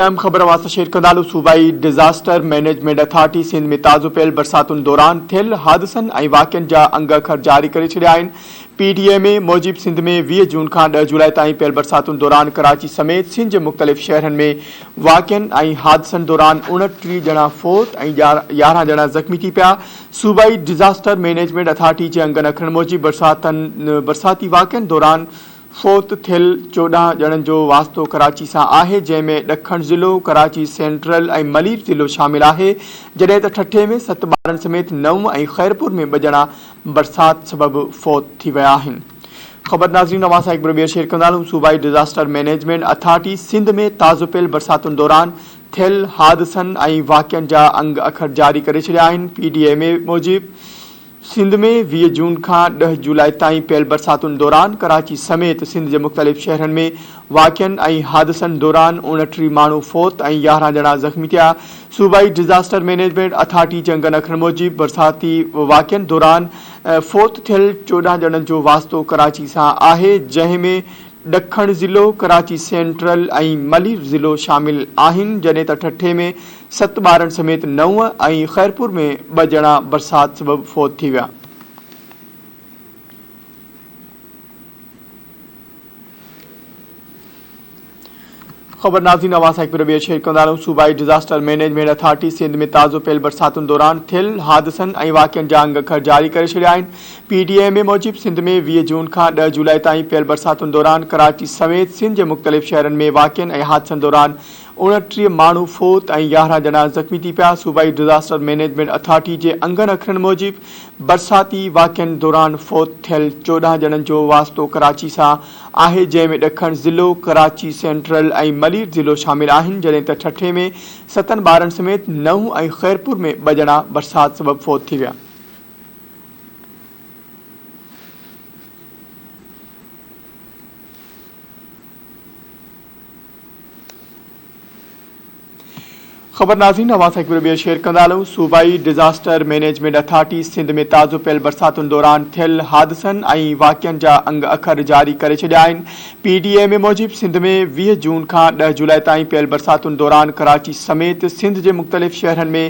اهم خبر اوهان سان شيئر ڪندا هلون صوبائي ڊزاسٽر مئنيجمينٽ اٿارٽي سنڌ ۾ تازو پيل برساتن دوران ٿيل حادثن ۽ واقعن جا انگ اکر جاري ڪري ڇڏيا آهن. پي ڊي ايم اي موجب سنڌ ۾ 20 جون کان 10 جولاء تائين پيل برساتن دوران ڪراچي سميت سنڌ جي مختلف شهرن ۾ واقعن ۽ حادثن دوران 29 ڄڻا فوت ۽ 11 ڄڻا زخمي ٿي پيا. صوبائي ڊزاسٽر مئنيجمينٽ اٿارٽي جي انگن اکرن موجب برساتي واقعن دوران فوت ٿيل 14 ڄڻن جو واسطو ڪراچي سان آهي، جنهن ۾ ڏکڻ ضلعو، ڪراچي سينٽرل ۽ ملير ضلعو شامل آهي، جڏهن ته ٺٽي ۾ ست ٻارن سميت نو ۽ خيرپور ۾ ٻه ڄڻا برسات سبب فوت ٿي ويا آهن. خبر ناظرين اوهان سان هڪ ڀيرو ٻيهر شيئر ڪندا هلون صوبائي ڊزاسٽر مئنيجمينٽ اٿارٽي سنڌ ۾ تازو پيل برساتن دوران ٿيل حادثن ۽ واقعن جا انگ اکر جاري ڪري ڇڏيا آهن پي ڊي ايم اي موجب سنڌ ۾ 20 جون کان 10 جولاء تائين پيل برساتن دوران ڪراچي سميت سنڌ جي مختلف شهرن ۾ واقعن ۽ حادثن دوران 29 ماڻهو فوت ۽ 11 ڄڻا زخمي ٿيا. صوبائي ڊزاسٽر مئنيجمينٽ اٿارٽي جي انگن اکرن موجب برساتي واقعن دوران فوت ٿيل 14 ڄڻن جو واسطو ڪراچي سان آهي، جنهن ۾ ڏکڻ ضلعو، ڪراچي سينٽرل ۽ ملير ضلعو شامل آهن، جڏهن ته ٺٽي ۾ ست ٻارن سميت نو ۽ خيرپور ۾ ٻه ڄڻا برسات سبب فوت ٿي ويا. خبر ناظرين اوهان سان هڪ ڀيرو ٻيهر شيئر ڪندا رهون صوبائي ڊزاسٽر مئنيجمينٽ اٿارٽي سنڌ ۾ تازو پيل برساتن دوران ٿيل حادثن ۽ واقعن جا انگ اکر جاري ڪري ڇڏيا آهن پي ڊي ايم اي موجب سنڌ ۾ 20 جون کان 10 جولاء تائين پيل برساتن دوران ڪراچي سميت سنڌ جي مختلف شهرن ۾ واقعن ۽ حادثن دوران 29 ماڻهو فوت ۽ 11 ڄڻا زخمي ٿي پيا، صوبائي ڊزاسٽر مئنيجمينٽ اٿارٽي جي انگن اکرن موجب برساتي واقعن دوران فوت ٿيل 14 ڄڻن جو واسطو ڪراچي سان آهي، جنهن ۾ ڏکڻ ضلعو، ڪراچي سينٽرل ۽ ملير ضلعو شامل آهن، جڏهن ته ٺٽي ۾ ستن ٻارن سميت نو ۽ خيرپور ۾ ٻه ڄڻا برسات سبب فوت ٿي ويا. خبر ناظرين اوهان سان هڪ ڀيرو ٻيهر شيئر ڪندا هلون صوبائي ڊزاسٽر مئنيجمينٽ اٿارٽي سنڌ ۾ تازو پيل برساتن دوران ٿيل حادثن ۽ واقعن جا انگ اکر جاري ڪري ڇڏيا آهن پي ڊي ايم اي موجب سنڌ ۾ 20 جون کان 10 جولاء تائين پيل برساتن دوران ڪراچي سميت سنڌ جي مختلف شهرن ۾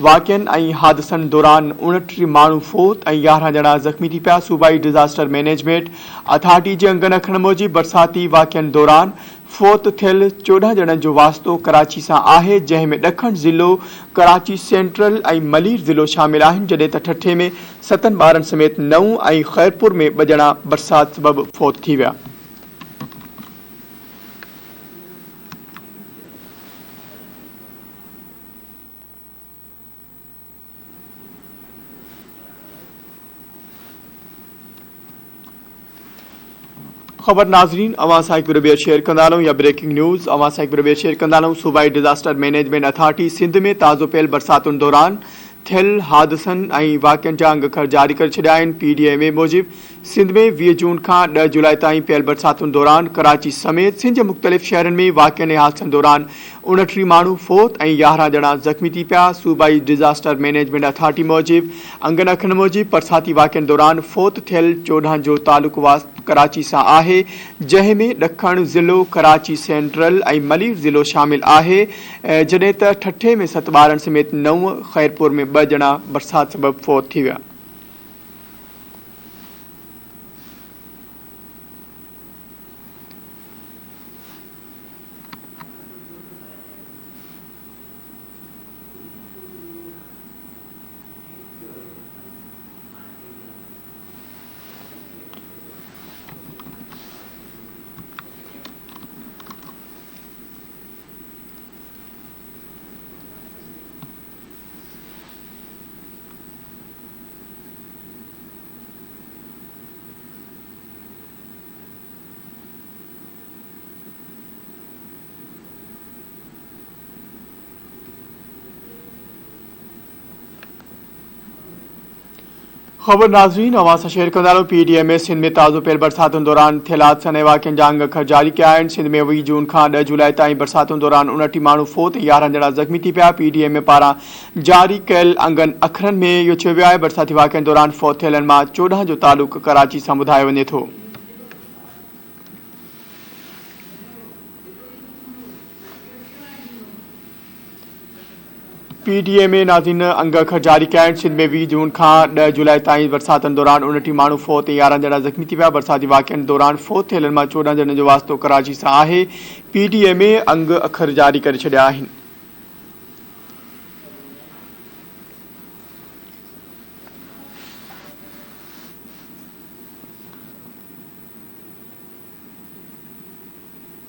واقعن ۽ حادثن دوران 29 ماڻهو فوت ۽ 11 ڄڻا زخمي ٿي پيا صوبائي ڊزاسٽر مئنيجمينٽ اٿارٽي جي انگن اکرن موجب برساتي واقعن دوران فوت ٿيل 14 ڄڻن جو واسطو ڪراچي سان آهي، جنهن ۾ ڏکڻ ضلعو، ڪراچي سينٽرل ۽ ملير ضلعو شامل آهن، جڏهن ته ٺٽي ۾ ستن ٻارن سميت نو ۽ خيرپور ۾ ٻه ڄڻا برسات سبب فوت ٿي ويا. خبر ناظرين اوهان سان هڪ ڀيرو ٻيهر شيئر ڪندا هلون يا بريڪنگ نيوز اوهان سان هڪ ڀيرو ٻيهر شيئر ڪندا هلون صوبائي ڊزاسٽر مئنيجمينٽ اٿارٽي سنڌ ۾ تازو پيل برساتن دوران ٿيل حادثن ۽ واقعن جا انگ اکر جاري ڪري ڇڏيا آهن پي ڊي ايم اي موجب سنڌ ۾ 20 جون کان 10 جولاء تائين پيل برساتن دوران ڪراچي سميت سنڌ جي مختلف شهرن ۾ واقعن ۽ حادثن دوران 29 ماڻهو فوت ۽ 11 ڄڻا زخمي ٿي پيا صوبائي ڊزاسٽر مئنيجمينٽ اٿارٽي موجب انگن اکرن موجب برساتي واقعن دوران فوت ٿيل 14 جو تعلق ڪراچي سان آهي جنهن ۾ ڏکڻ ضلعو، ڪراچي سينٽرل ۽ ملير ضلعو شامل آهي جڏهن ته ٺٽي ۾ ست ٻارن سميت نو، خيرپور ۾ ٻه ڄڻا برسات سبب فوت ٿي ويا. خبر ناظرين اوهان سان شيئر ڪندا رهون P D M A Sindh ۾ تازو پيل برساتن دوران ٿيل حادثن ۽ واقعن جا انگ اکر جاري ڪيا آهن سنڌ ۾ 20 جون کان 10 جولاء تائين برساتن دوران 29 ماڻهو فوت ۽ 11 ڄڻا زخمي ٿي پيا پي ڊي ايم اي پاران جاري ڪيل انگن اکرن ۾ اهو چيو ويو آهي برساتي واقعن دوران فوت ٿيلن مان 14 جو تعلق ڪراچي سان ٻڌايو وڃي ٿو. پي ڊي ايم اي ناظرين انگ اکر جاري ڪيا آهن، سنڌ ۾ 20 جون کان 10 جولاء تائين برساتن دوران 29 ماڻهو فوت ۽ 11 ڄڻا زخمي ٿي ويا، برساتي واقعن دوران فوت ٿيلن مان 14 ڄڻن جو واسطو ڪراچي سان آهي، پي ڊي ايم اي انگ اکر جاري ڪري ڇڏيا آهن.